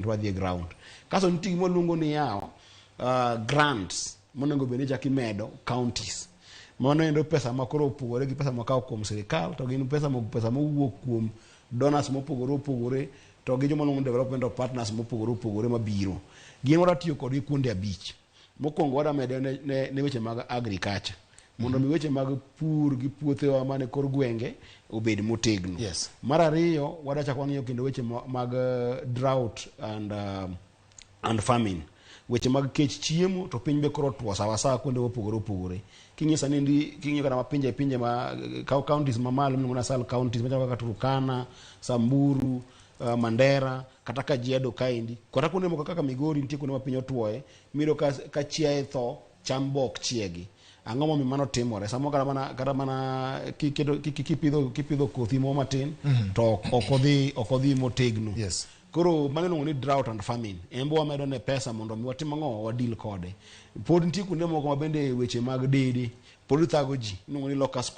To wadhi e ground. Kasto nitie gima waluongo ni yawa grants monego bed ni ichako imedo counties. Mano endo pesa ma koro opogore gi pesa makawo kuom sirikal to gin pesa, pesa mowuok kuom donors mopogore opogore to gi joma luongo ni development of partners mopogore opogore mabiro. Gin wadwa tiyo kodgi kuonde abich. Mokwongo wadwa mede ne weche mag agriculture mondo mi weche mag pur gi puothewa man e kor gwenge obed motegno. Mar ariyo, wadwa chak wang'iyo kendo weche mag drought and famine. Weche mag kech chiemo to piny be koro otuo sawa sawa kuonde mopogore opogore. King'iyo sani ndi king'iyo kata ma pinje ma counties mamalo miluongo ni ASAL counties machalo kaka Turkana, Samburu, Mandera kata Kajiado kaendi kata kuonde moko kaka Migori nitie kuonde ma piny otuoye miyudo ka chiaye tho cham bo ok chiegi. Ang'o momiyo mano timore? Samoro kata mana kipidho kothi moro matin to ok odhi motegno. Koro mano iluongo ni drought and famine. En be wamedo ne pesa mondo mi watim ang'o wadeal kode. Pod nitie kuonde moko ma bende weche mag dede pod thago ji iluongo ni locust.